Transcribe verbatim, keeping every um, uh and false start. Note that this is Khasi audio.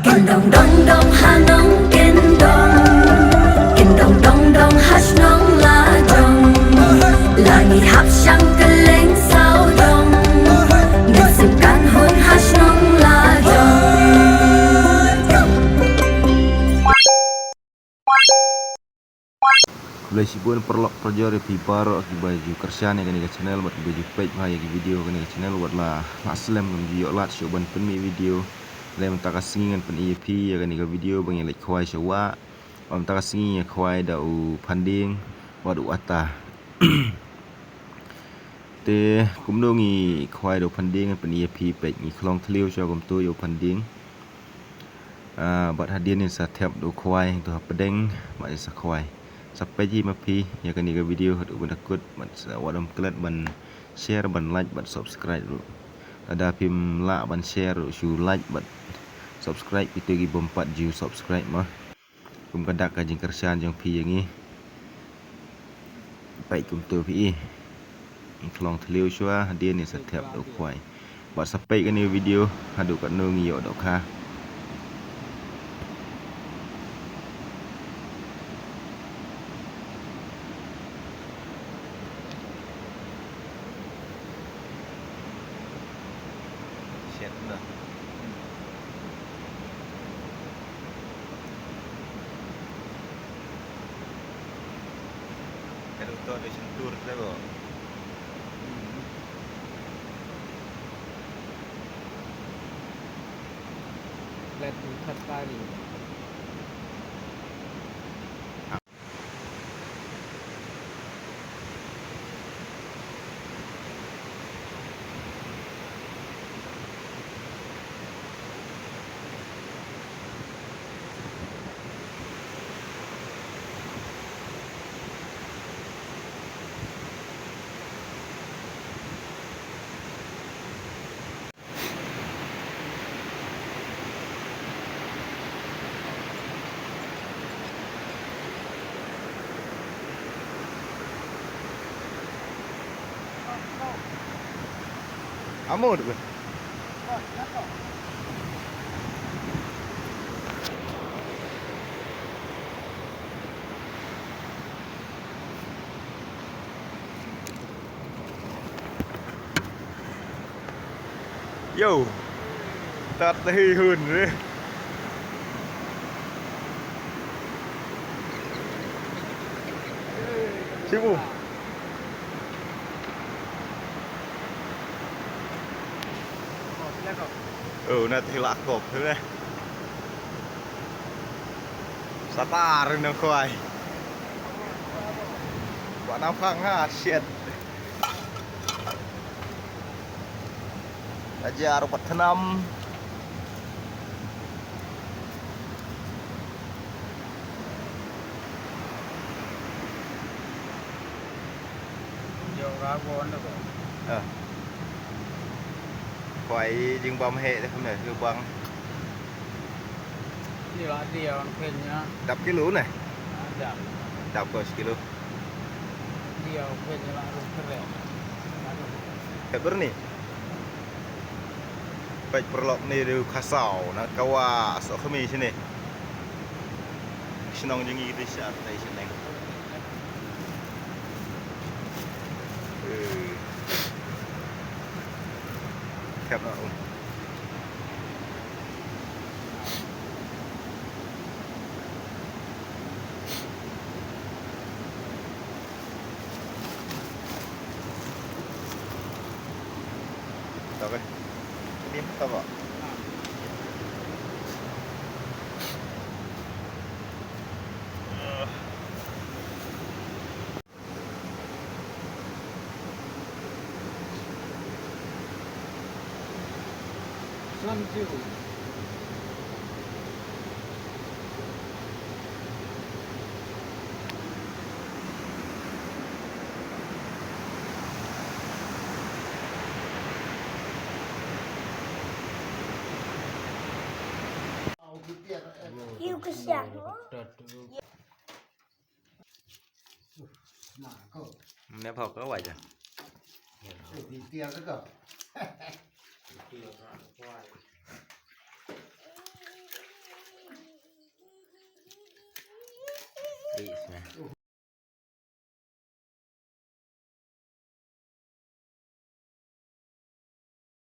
Kin dong dong dong ha nong kin dong. Kin dong dong dong ha shnong la jong. La ngi hap shang kylleng saw dong. Ngin sngewkan hun ha shnong la jong. Khublei shibun paralok parajor ïa phi baroh kiba ju kyrshan ïa kane ka channel bad kiba ju peit bha ïa ki video kane ka channel. Wat la, la slem ngam ju ïoh lad shuh ban pynmih video. Lei mynta ka sngi ngan pyni ïa phi ïa kane ka video ba ngi leit khwai sha wah. Bad mynta ka sngi ngi khwai da u Phandieng bad u Ata. Te kumno ngi khwai da u Phandieng ngan pyni ïa phi, peit ngi khlong thliew shuwa kumto ïa u Phandieng. Ah, bad hadien ngin sa thep da u khwai hangto hapdeng bad ngin sa khwai. Sa peit hi ma phi ïa kane ka video haduh ban da kut bad sa wat ym klet ban share, ban like bad subscribe ruh. Lada phim lah ban share ruh shu like bad subscribe kito ki bym pat ju subscribe mo. Kum ka dak ka jingkyrshan jong phi ïa ngi. Peit kumto phi i. Ngi khlong thliew shuwa hadien ngin sa thep da u khwai. Bad sa peit kane ka video haduh katno ngi ïoh dohkha. Shit, no. Ka doktor da shentur te ko. Let me cut tadi. Amor, güey. Yo. Tat hi hun re. Sibu. Oh, na te la kop re. Satar nang khwai. Ba nam khang ha, shit. Ajar pat thnam. Jong ra bon da ko. Ah. Khwai jingbam heh te kumne, kyrpang. Ni la dia on pen nya. Dap kilo ne? Ah, dap. Dap ko sekilo. Dia on pen nya la ru kere. Peit berlok ni riu Khasaw na kawa sok kami sini. Shnong jong ngi di sha tai shnong. Eh. Khap na um. Tau ke? Ini apa? Mne phok ka wai ja. Di tiar ka. Isma.